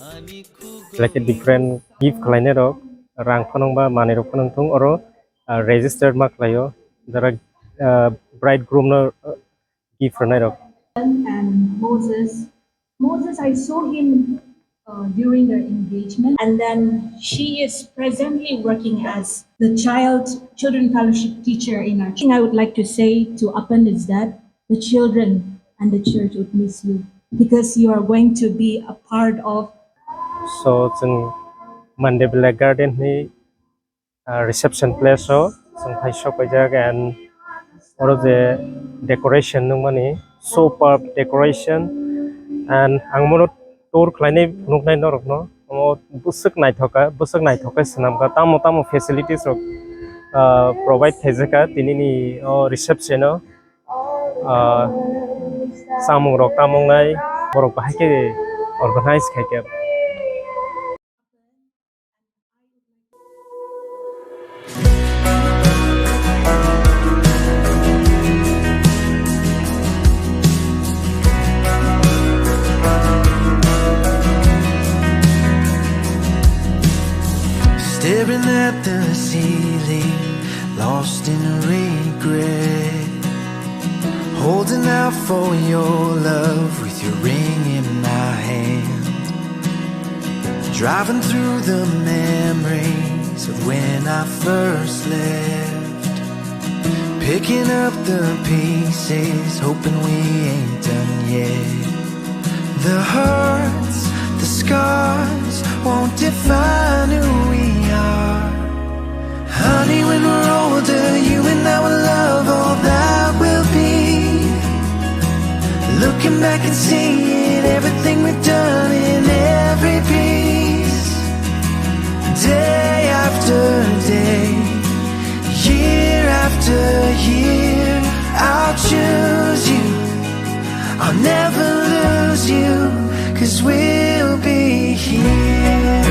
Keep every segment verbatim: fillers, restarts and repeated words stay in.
Like a different gift khlainai rok, rang phano wngba manwi rok phano wngthung, oro, ah, registered ma khlaio, jara, ah, bride groom no, ah, gift rwnai rok. And Moses, Moses, I saw him, uh, during the engagement, and then she is presently working as the child children fellowship teacher in our. Thing I would like to say to Apan is that the children and the church would miss you because you are going to be a part of. So chwng Mandevilla Garden ni, ah, reception place o chwng phai sok paijak, and oro je decoration nukmani superb decoration, and ang bono tour khlainai phunuknai norokno, omo bwswk naithok kha, bwswk naithok khe swnam kha, tamo tamo facilities rok, ah, provide khaijak kha tinini o reception o, ah, chamung rok tamo wngnai borok bahai khe organize khai kha. Staring at the ceiling, lost in regret. Holding out for your love with your ring in my hand. Driving through the memories of when I first left. Picking up the pieces, hoping we ain't done yet. The hurts, the scars won't define who we are. Honey, when we're older, you and I will love all that will be. Looking back and seeing everything we've done in every piece. Day after day, year after year, I'll choose you. I'll never lose you, 'cause we'll be here.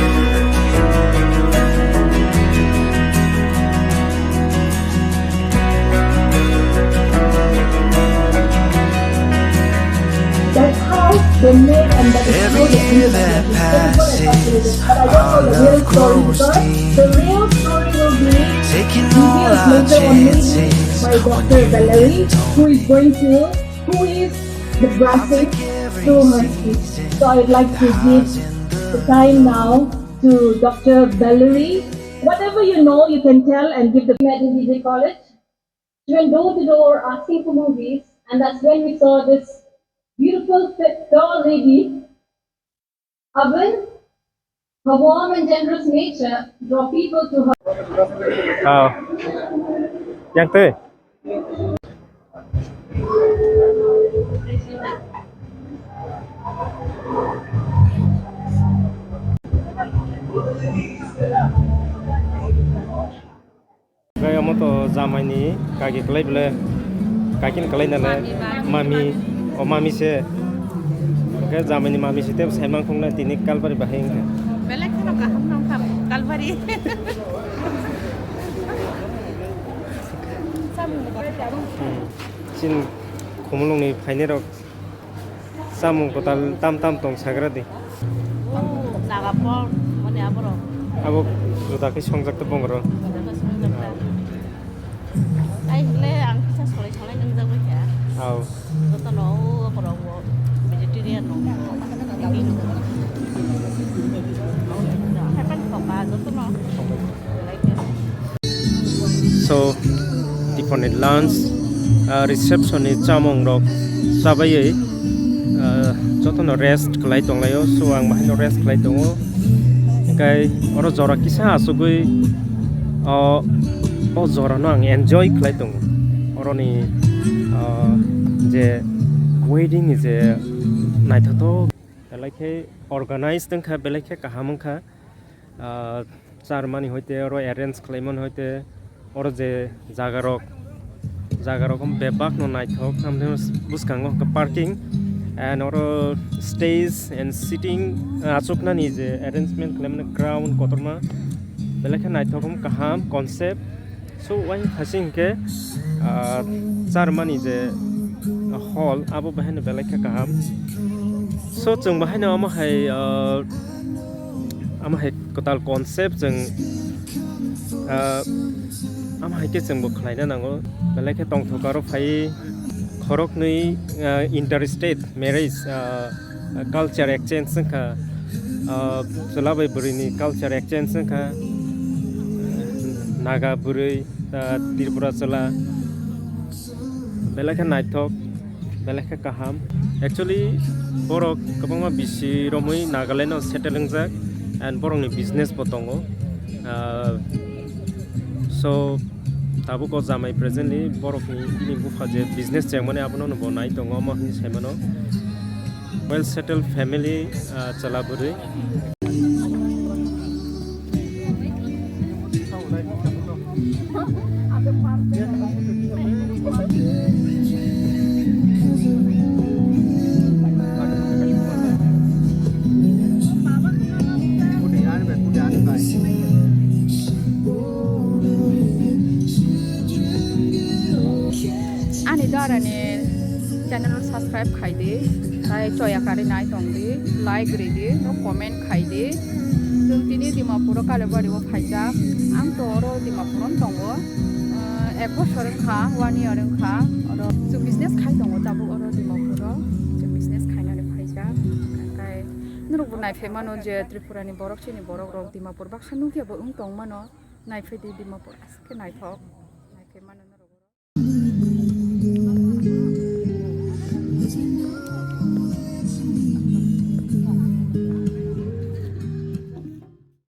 That's how they made and that is how they. Every year that passes, our love grows dim. The real story will be taking all our chances by Doctor Valerie, who is going to, who is the bracelet to her feet. So I would like to give the time now to Doctor Valerie. Whatever you know, you can tell and give the Imagine D J College. She went door to door asking for movies, and that's when we saw this beautiful, fit, tall lady. Abin, her warm and generous nature draw people to her. Oh. Yang teh. Hwnkhe omo to jamaini kaki kwlai bole, kaki ni kwlai nale mami, mami, mami, o mami se. Hwnkhe jamaini mami se tei saimang khoknai tini kalbari bahai wngkha. Belai kheno kaham no wngkha kalbari. Samung bo. Hmm. Chini khumulwng ni phainai rok. Samung kwtal tam tam tong sagra di. O jaga por mani aborok. Abo juda khe songjak to bongoro. Juda khe songjak ta. Ai hile ang kisa solai solai nungjak bai kha. Aw. Joto no o aborok bo vegetarian no. Haipan khoka joto no. So, tiponi lunch, ah, reception ni chamung rok chabaiwi, ah, jotono rest khlai tonglaio. So, ang bahaino rest khlai tongo. Hingkai oro jora kisa achugwi, o, o jorano ang enjoy khlai tongo. Oroni, ah, je wedding ni je naithothok, belai khe organized wngkha, belai khe kaham wngkha. Ah, charmani hoite oro arrange khlaimani hoite oro je jagarok, jagarok bebak no naithok, tamni bwskango hwnkhe parking and oro stage and seating, ah, achuknani je arrangement khlaimani ground kotorma belai khe naithok, kaham concept. So, uaing phaising hinkhe, ah, charmani je hall, abo bahaino belai khe kaham. So, chwng bahaino omo hai, ah, Ama hai kwtal concept chwng, ah, ama hai khe chwngbo khlaina nango. Belai khe tongthok aro phai khoroknwi, ah, interstate marriage, ah, culture exchange wngkha. Ah, chwla bai bwrwini culture exchange wngkha. Naga bwrwi, ah, Tripura chwla. Belai khe naithok, belai khe kaham. Actually, borok kwbangma bisi romwi Nagaland o settle wngjak and borokni business bo tongo. Ah, so, tabuk o jamai presently borokni bini bupha je business chengmani abono bo nai tongo, omo hinwi saimano. Well settled family, ah, chwla bwrwi. Ani dara ni channel o subscribe khai di, tai choya kari nai tong di, like ri di, no comment khai di. Chwng tini Dimapur o Kalibari o phaijak, ang to oro Dimapur o tongo, ah, ek bosor wngkha, one year wngkha, oro chwng business khai tongo tabuk oro Dimapur o, chwng business khainani phaijak. Kai norok bo nai phai mano je Tripura ni borok chini borok rok Dimapur baksa nukya bo wng tong mano, nai phai di Dimapur aske naithok.